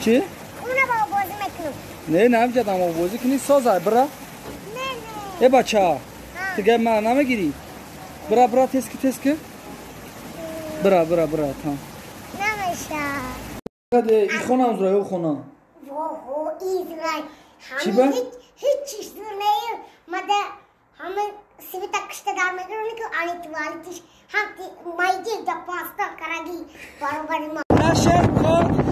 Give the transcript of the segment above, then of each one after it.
چی؟ اونه با بازی میکنم. نه نمیجدم با بازی کنی سازه برا. نه نه. ای بچه دیگه من نمیگیری. برا برا تسکی تسکی. برا برا برا تا. نمیشه. ای خونه هم زرای خونه. واه ای زرای. چی با؟ هیچ چیز نه مده همه سویتا کشته دار میگیرونی که آنی توالتش هم مایجی دا پاستا کراگی برابر ما. نشه کن.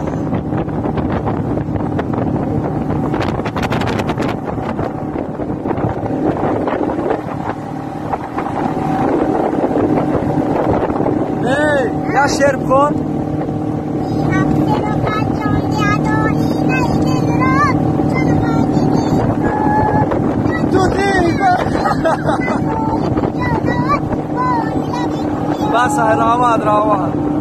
یا شعر بخون. بس رحمت رحمت.